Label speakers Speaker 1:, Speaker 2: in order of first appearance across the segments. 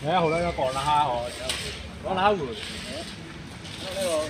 Speaker 1: 好啦，講啦下我，講啦下會。呢個。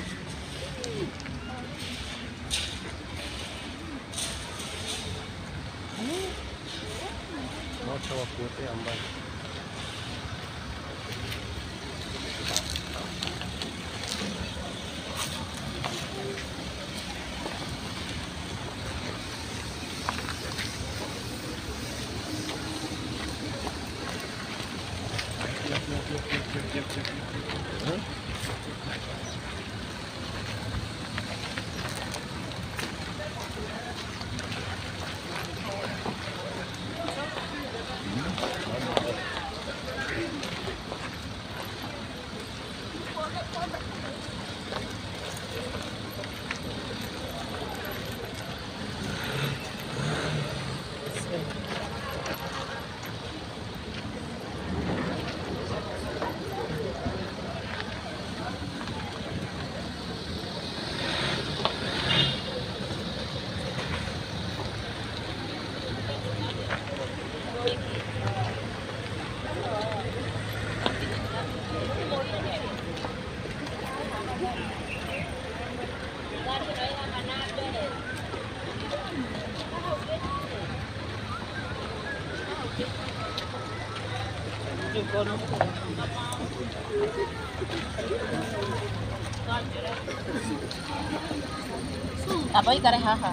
Speaker 2: Amba ikare haha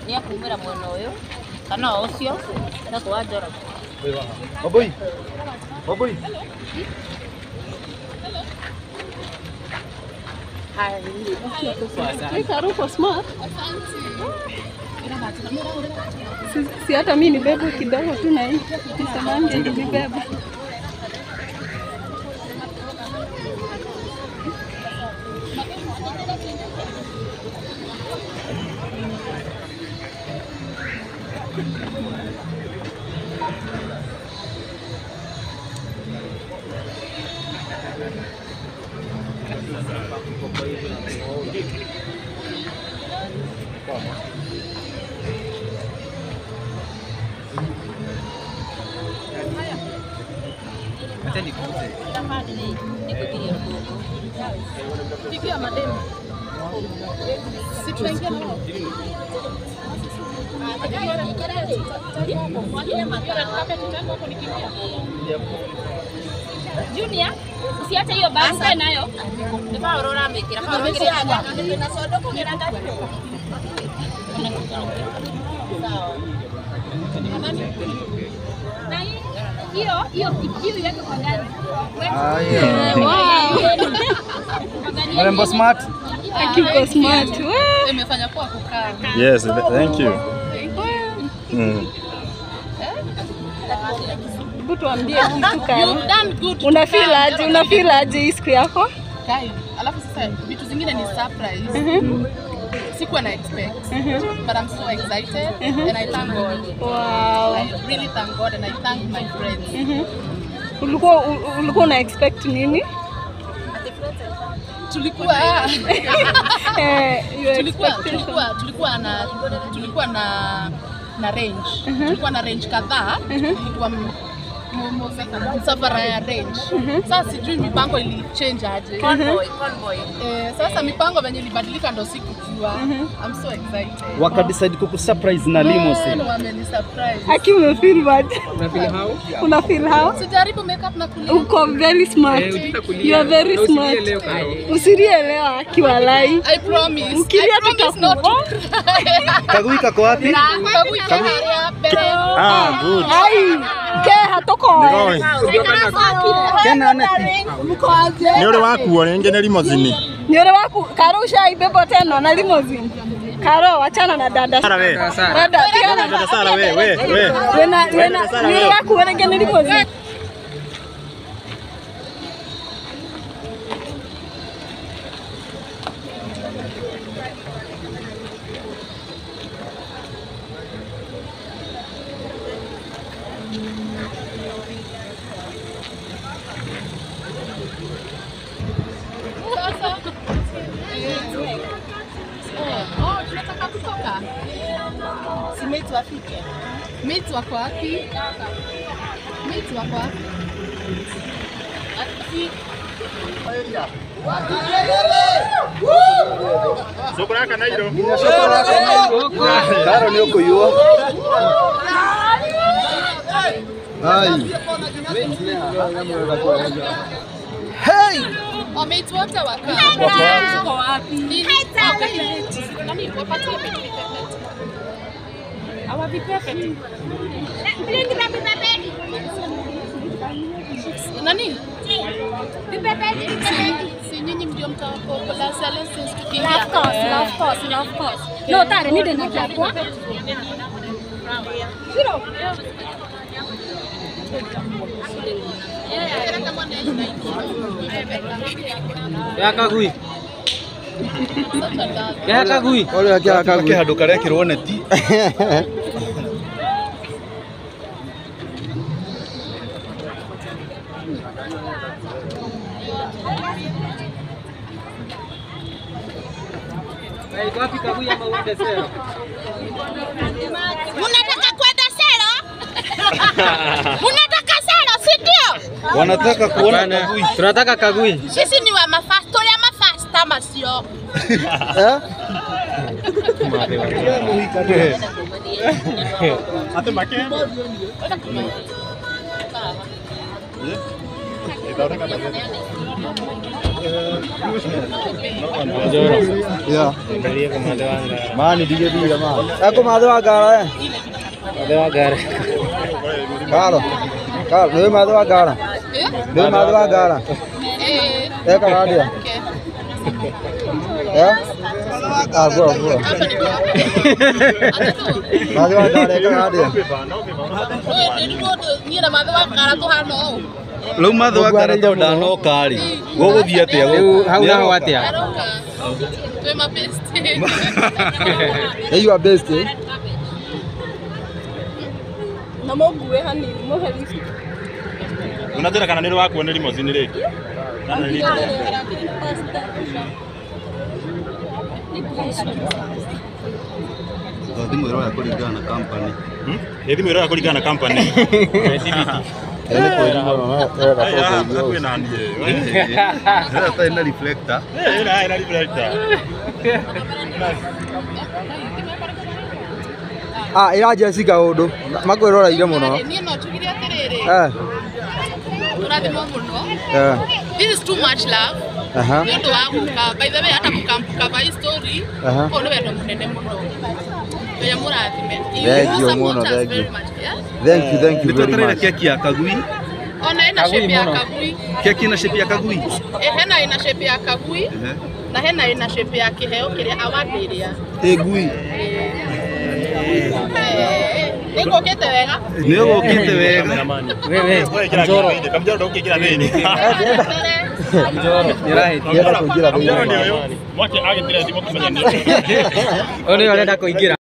Speaker 2: nĩ akumĩra mwena ũyũ kana o ũcio etagwo wa Njoroge.
Speaker 3: Wambui. Wambui.
Speaker 4: Harufu smart. Si hata mimi nibebe kidogo tu na hii. Nisemange nibebe.
Speaker 5: Pigia mademu. Si tunaingia na wao.
Speaker 2: Junior, usiache hiyo bag ukae nayo. Nĩ Paul ũramĩkĩra. Paul ĩkĩra na sodo kũgĩra Na hiyo hiyo hiyo iweke kwa gari.
Speaker 3: Mrembo smart.
Speaker 4: Akiko smart. Wee.
Speaker 5: Imefanya poa kukaa.
Speaker 6: Yes, thank you.
Speaker 4: Hebu tuambie kitu kama.
Speaker 5: You've done good.
Speaker 4: Una feel aje? Una feel aje hii siku yako?
Speaker 5: Kai. Alafu sasa vitu zingine ni surprise. Sikuwa na expect. But I'm so excited and I thank God.
Speaker 4: Wow.
Speaker 5: I really thank God and I thank my friends.
Speaker 4: Ulikuwa una expect nini?
Speaker 5: Tulikuwa
Speaker 4: Your
Speaker 5: tulikuwa
Speaker 4: expectation.
Speaker 5: tulikuwa na range. Tulikuwa na range kadhaa. Tulikuwa msafara ya range. Sasa sijui mipango ili change aje.
Speaker 2: Convoy, convoy.
Speaker 5: Sasa mipango venye ilibadilika ndo sikujua. I'm so excited.
Speaker 3: Wakadecide kukusurprise na limousine.
Speaker 5: Man, wameni surprise.
Speaker 4: Aki umefeel bad. Una feel how?
Speaker 5: Sijaribu makeup na kulia.
Speaker 4: Uko very smart. You are very smart. Usilie leo Aki walai.
Speaker 5: I promise.
Speaker 4: Ukilia
Speaker 5: I promise not to cry.
Speaker 3: Kagui kako wapi?
Speaker 5: Kagui kaharia mbere.
Speaker 6: Ah, good.
Speaker 4: Ai, ke hatoko.
Speaker 6: Nĩgoĩ.
Speaker 3: Kena aneti.
Speaker 4: Mko aje?
Speaker 6: Nĩ ũrĩ wakuo rĩngĩ nĩ limousine.
Speaker 4: Ni ule waku Karo ushaibeba tena na limousine. Karo wachana na dada.
Speaker 6: Sara we.
Speaker 4: Dada pia
Speaker 6: Dada Sara we, we, we.
Speaker 4: wena wena
Speaker 6: Sara,
Speaker 4: ni
Speaker 6: we.
Speaker 4: waku wena ni limousine.
Speaker 5: Sasa. Oh, tunataka kutoka.
Speaker 2: Si mate wafike.
Speaker 5: Mates wako wapi? Mates wako wapi?
Speaker 6: Sokora kana iro.
Speaker 3: Karo nĩ ũkũiywo. Ai. Hey!
Speaker 5: Wameituota waka.
Speaker 4: Tuko wapi?
Speaker 5: Nani wapatie pete.
Speaker 2: Awavipepeti.
Speaker 5: Nani? Si nyinyi ndio mtakola silence tukiingia.
Speaker 4: Of course, of course, of course. No, tare ni ndina kiakwa.
Speaker 1: Ya kagui. Ya kagui.
Speaker 3: Ole akia kagui. Handũ karekĩrwo neti.
Speaker 1: Wapi kagui ama uende sero?
Speaker 2: Unataka kwenda sero? Unataka sero, si ndio?
Speaker 3: Wanataka kuona kagui.
Speaker 1: Tunataka kagui.
Speaker 2: Sisi ni wa mafasta, tuli mafasta masio.
Speaker 3: Eh?
Speaker 6: Ate make.
Speaker 3: Yeah. Mani dige diga ma. Eko madho agara eh.
Speaker 1: Madho agara.
Speaker 3: Karo. Karo, nĩ madho agara. Nĩ madho agara.
Speaker 5: Eh.
Speaker 3: Eka radia. Eh? Ah, bro, bro. Madho agara eka radia.
Speaker 5: Niĩ na matho wa ngara tũhana ũũ.
Speaker 3: Rĩu matho wa ngara to ndanoka rĩ. Gũgũthiĩ atĩa
Speaker 1: Rĩu hau naho atĩa?
Speaker 5: Aroka. Twĩ mabesti.
Speaker 3: Hey, you are best eh?
Speaker 4: Na mũngue hanini mũhe lift.
Speaker 6: Unatera kana nĩ rwakuo nĩ limousine rĩngĩ. Kana nĩ
Speaker 3: Thimũ ĩroya kũringana na company.
Speaker 6: Nĩ thimũ ĩroya kũringana na company.
Speaker 3: Ina reflector.
Speaker 6: Ina reflector.
Speaker 3: Ah, ira Jessica undu makwĩroreire mũno.
Speaker 5: Niĩ no njugire atĩrĩrĩ.
Speaker 3: Eh.
Speaker 5: Tũrathimwo mũno.
Speaker 3: Eh.
Speaker 5: This is too much love.
Speaker 3: Aha.
Speaker 5: Nĩ ũndũ wa gũka. By the way, hata gũka hii story.
Speaker 3: Aha.
Speaker 5: Ũyũ nĩ wendo mũnene mũno. Ngai amũrathime.
Speaker 3: Thank you mũno, thank you. Thank you, thank you very much.
Speaker 7: Keki ya kagui.
Speaker 5: Ona ina shape ya kagui.
Speaker 7: Keki ina shape ya kagui.
Speaker 5: Eh, hena ina shape ya kagui. Na hena ina shape ya kiheo kiria award iria.
Speaker 3: Ĩ ngui.
Speaker 5: Nĩngũkĩte wega.
Speaker 7: Nĩũgũkĩte wega.
Speaker 1: Wewe
Speaker 6: Mjoro. Kamjoro ndũngĩingĩra thĩinĩ.
Speaker 1: Mjoro.
Speaker 3: Ndĩrenda kũingĩra thĩinĩ.
Speaker 6: Mwake agĩtire thimũ kũmenya nĩ.
Speaker 1: Ũyũ nĩwe ũrenda kũingĩra.